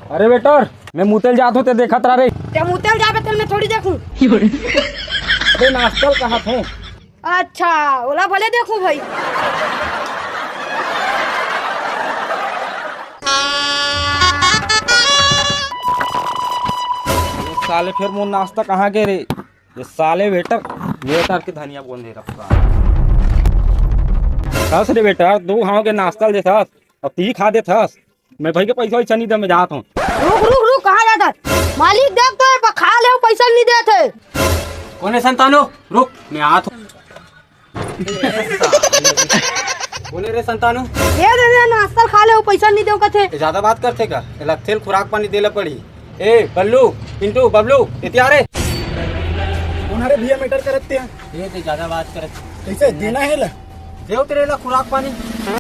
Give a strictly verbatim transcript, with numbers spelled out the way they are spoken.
अरे वेटर, मैं मुते ल जात हों, ते देखत रह रे। ते मुते ल जाबे, तेल मैं थोड़ी देखूं। अबे नाश्ता ल कहत हों। अच्छा, ओला भले देखूं भाई। ये साले फेर मोर नाश्ता कहाँ गे रे? ये साले वेटर, वेटर के धनिया बोन दे रखा। कस रे वेटर, दू घांव के नाश्ता ल देथस, अब ती खा देथस। मैं भाई के पैसा वैसा नहीं दे, मैं जात हों। रुक, रुक, रुक, कहाँ जात हस? मालिक देख तो हे, पर खा ले, पैसा नहीं देत हे। कोन हे संतानो? रुक, मैं आत हों। कोन हे रे संतानो? ये दे दे, नाश्ता ल खा ले, पैसा नहीं देव कथे। ये ज्यादा बात करथे का? ये लगथे ल खुराक पानी देला पड़ी। ए बल्लू, पिंटू, बबलू, एती आ रे। कोन हरे भैया, मैटर करत ते? ये ते ज्यादा बात करत। कैसे देना हे ला? देव तेरे ला खुराक पानी।